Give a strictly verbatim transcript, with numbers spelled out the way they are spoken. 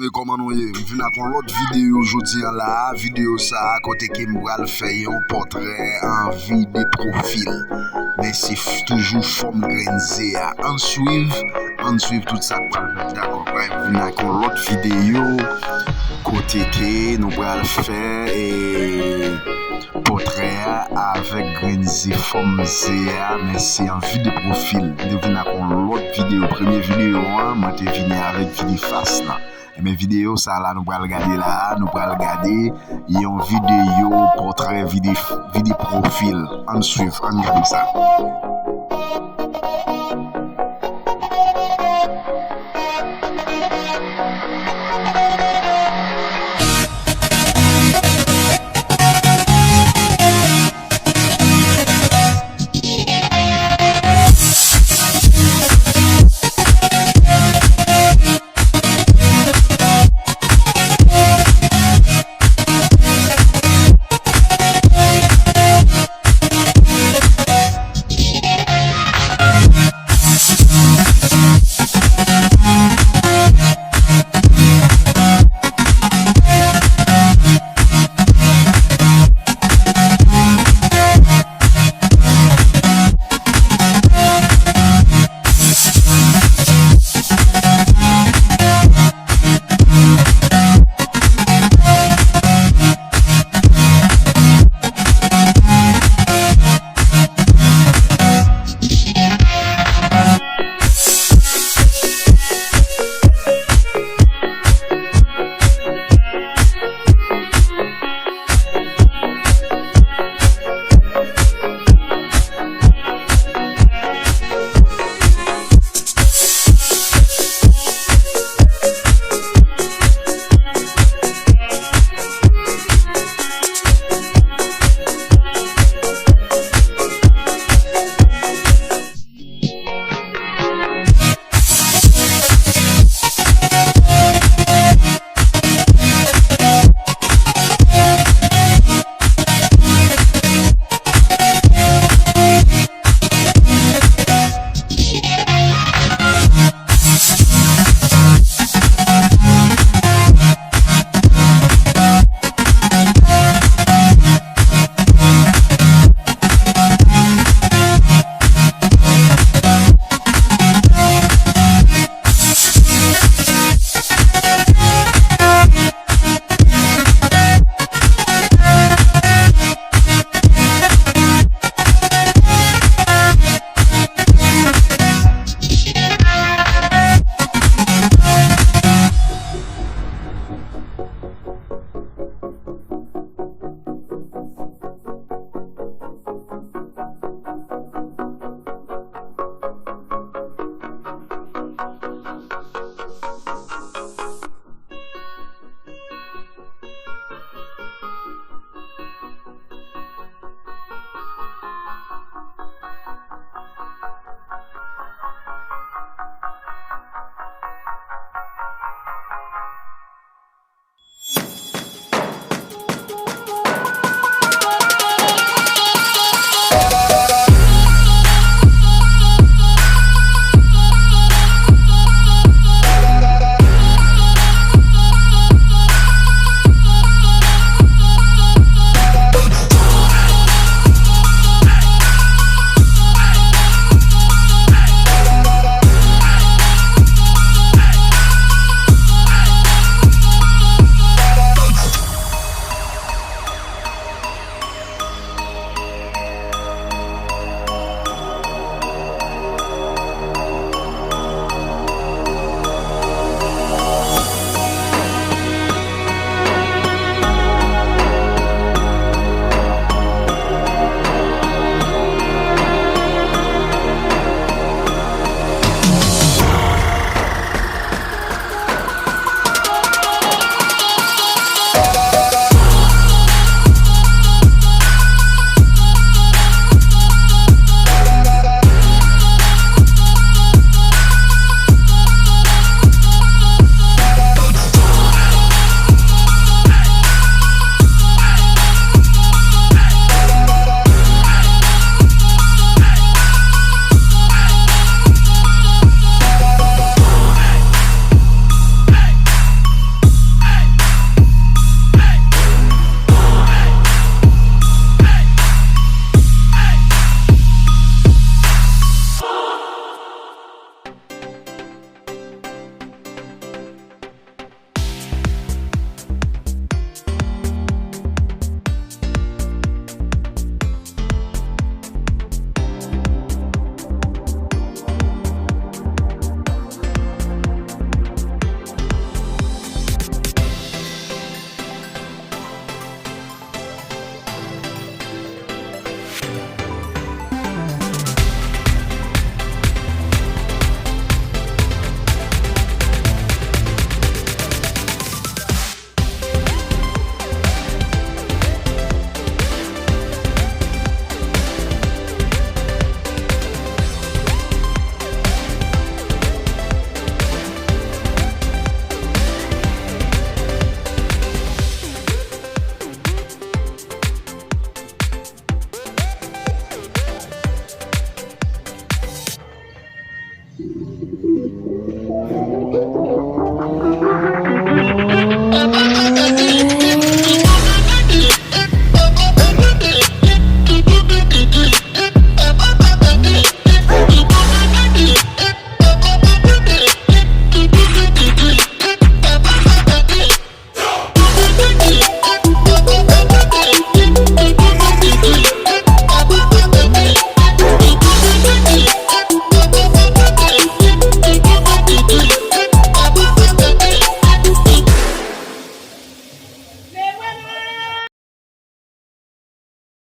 E kòman nou ye? M vin ak yon lòt videyo jodi a la. Videyo sa a kote ke m pral fè yon pòtrè an vi de pwofil. Men se f- toujou fòm grenn ze a. Ann swiv, ann swiv tout sa k pral fèt. Dakò, m vin ak yon lòt videyo kote ke nou pral fè e pòtrè a avèk grenn ze, fòm ze a, men se an vi de pwofil. M te vin ak yon lòt videyo. Premye videyo an, mwen te vini avèk vi de fas lan. Men videyo sa la nou pral gade la a, nou pral gade yon videyo pòtrè vi de, vi de pwofil. Ann swiv, ann gade sa.